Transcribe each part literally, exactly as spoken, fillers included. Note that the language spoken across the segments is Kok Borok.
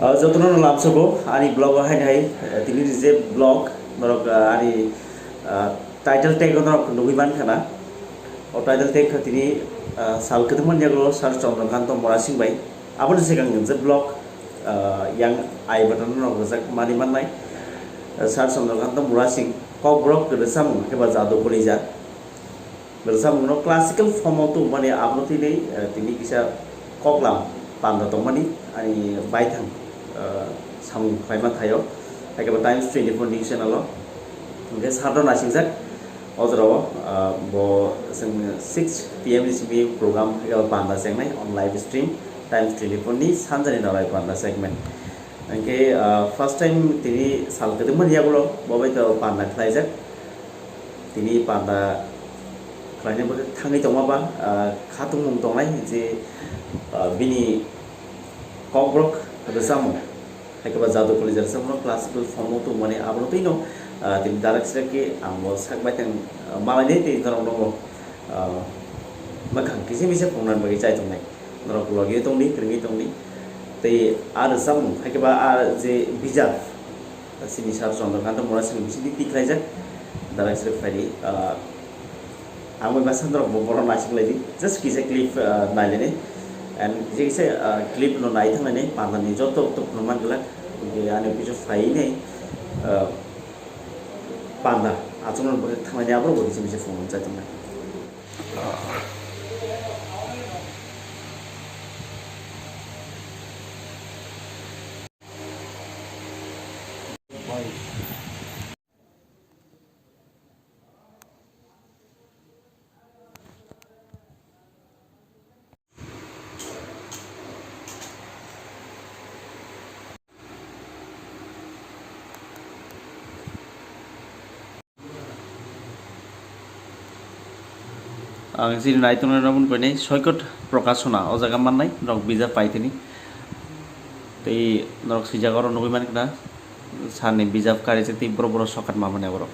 Ah, jotono no lamsogo ani blog o haini hai, eh, tini ni je blog norok, ah, ani, ah, title tag o norok nugui mankha na. O title tag kha tini, ah, sal kwthwngmani yagulo Sir Chandrakanta Murasing bai. Aboni swkang je blog, ah, yang I button o norok rijak mani mannai. Ah, Sir Chandrakanta Murasing, Kokborok rwchapmung khe ba Jadu Kolija. Rwchapmungno classical form o tubumani abono tini, eh, tini kisa koklam panda tongmani ani baithang, eh, samung khlaima thaio, haikhe bo Times twenty-four news channel o. Hwnkhe sarno naisingjak o jorao, eh, bo chwng six P M ni simi program haikhe bo panda chengnai on live stream Times twenty-four ni sanjani nalai panda segment. Hwnkhe, eh, first time tini sal kwthwngmani yagulo bo bai to panda khlaijak. Tini panda khlaina bagwi thangwi tongma ba, ah, khatungmung tongnai je, ah, bini kokborok rwchapmung, haikhe ba Jadu Kolija rwchapmung classical form o tubumani abono twino, ah, tini direct srek khe ang bo sak baithang, ah, malainai tei norok nogo, ah, mwkhang kisa misa phunuknani bagwi chai tongnai. Norok logi tongdi, kwrwngwi tongdi. Tei a rwchapmung, haikhe ba a je bijap, sini Sir Chandrakanta Murasing bisingtwi tikhlaijak. Direct srek phaidi, ah, ang bai masa norok bo bono naisik laidi. Just kisa clip, ah, nailaini. And kisa kisa, ah, clip no nai thanglaini, pandani joto tok no man glak. Hwnkhe ani office o phainai, ah, panda achukno bo thanglaini, aborok bo kisa misa phunuknani chai tongnai. Ang chini naituknai rok wngkha ni Soikot Prokasona, o jaga mannai norok bijap paithani. Tei norok swijak oro nugui mankha na, sir ni bijap karijak tei borok borok sokat mamani aborok.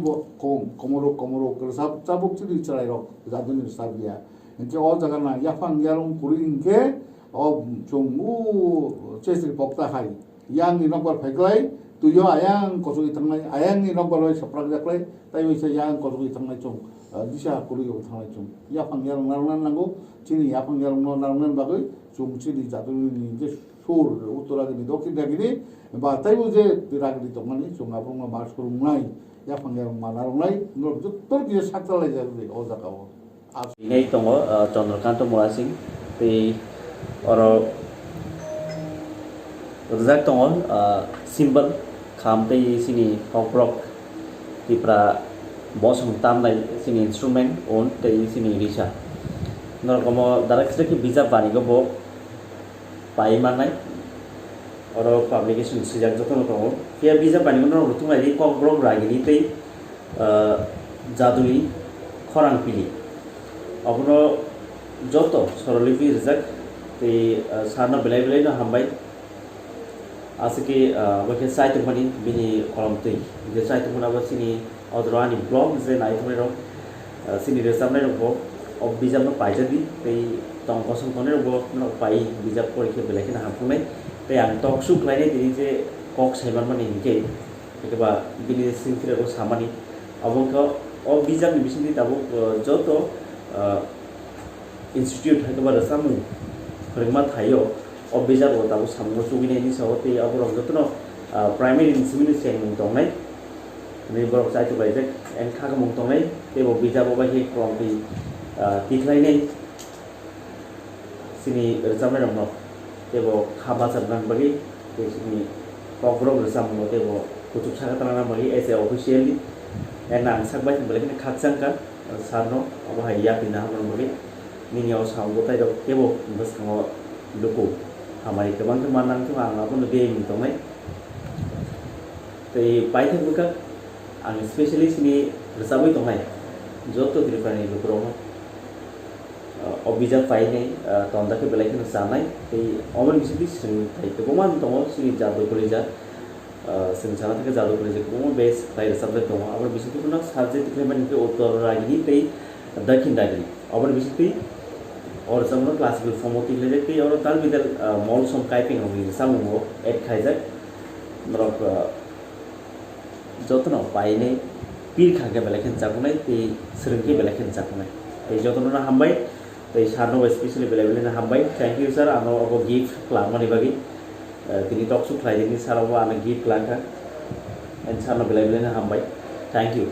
Bo kom-, komoro, komoro, kwrwsa, chabuk chini chwrairok, jaduni rwchapya. Hinkhe o jaga na yaphang yarwng kwrwi hinkhe, o chwng o chesri pokta hai. Yang ni nokbar phaiklai, tuio ayang kochogwi thangnai, ayang ni nokbar bai saprak jaklai, tai bai se yang kochogwi thangnai chwng, ah, disa kwrwi o thangnai chwng. Yaphang yarwng narwkna nango, chini yaphang yarwng no narwkna bagwi chwng chini jaduni je sur, uttor agini, dokhin agini, ba taibo je ragini tongmani, chwng aphuru ma surungnai, yaphang yarwng ma narwknai, norok jotto kisa sakchalaijak o jaga o. Hinwi tongo, ah, Chandrakanta Murasing, tei oro rijak tongo, ah, cymbal, kham tei chini kokborok, Tipra bosong tamnai chini instrument, un tei chini risa. Norok omo direct srek khe bijap banigo bo pai mannai. Oro publication swijak jotono tongo. Phiya bijap banigo norok tunglaidi kokborok ragini tei, ah, jaduni khorang pili. Obono joto sorolipi rijak tei, ah, sarno belai belai no hambai. Aswk khe, ah, bo khe chai tongmani bini kolom twi. Je chai tongmani abo chini odoro ani blog je nai tongnai rok, ah, chini rwchapnai rok bo o bijap no paijadi tei tong kosong tongnai rok bo no pai bijap pori khe belai kheno hamkuknai. Tei ang tok suk khlainai tini je kok sai manmani hinkhe. Hwnkhe ba bini singkirego samani. Abo wngkha o bijapni bisingtwi tabuk, uh, joto, uh, institute hai khe ba rwchapmung phwrwngma thaio. O bijapo tabuk samungo chugwinai hinwi sao tei aborok jotono, uh, primary ni simi ni chengmung tongnai. Hwnwi borok chaitok laijak, and khakamung tongnai, tei bo bijabo bai khe kwlwng twi, uh, tikhlainai. Chini rwchapnairokno teibo kha bachajna bagwi tei chini kokborok rwchapmungno teibo kuchuk saka tanna bagwi as a officially. And ang sak bai belai kheno khakchangkha, sir no obo hai yapri naharmani bagwi. Nini o samung bwtairok teibo bwskango luku hamari kwbang khe manna wngkha, ang abono biyai wngwi tongnai. Tei paithak bwkha ang specially chini rwchabwi tongnai joto Tripurani lukurokno. O bijap painai, ah, tonda khe belai kheno chanai, tei omo ni bisingtwi swrwng thai kwbangma wng tongo chini jat bai kwrwi jat. Chwng sana thangkhe jadu khlaijak kwbangma base khlai rwchapjak tongo. Aboni bisingtwi phano subject khlaimani hwnkhe Uttor Ragini tei Dakhin Ragini. Aboni bisingtwi o rwchapmano classical form o twi khlaijak tei oro tal bidal mol som kaipeng rokni rwchapmungo add khlaijak. Norok jotono painai pir kha khe belai kheno chakunai tei swrwng khe belai kheno chakunai. Tei jotono no hambai. Tei sir no bai specially belai belai no hambai. Thank you sir, ano obo gift khlangmani bagwi. Tini talk show khlai dini sir obo ano gift khlangkha. And sir no belai belai no hambai. Thank you.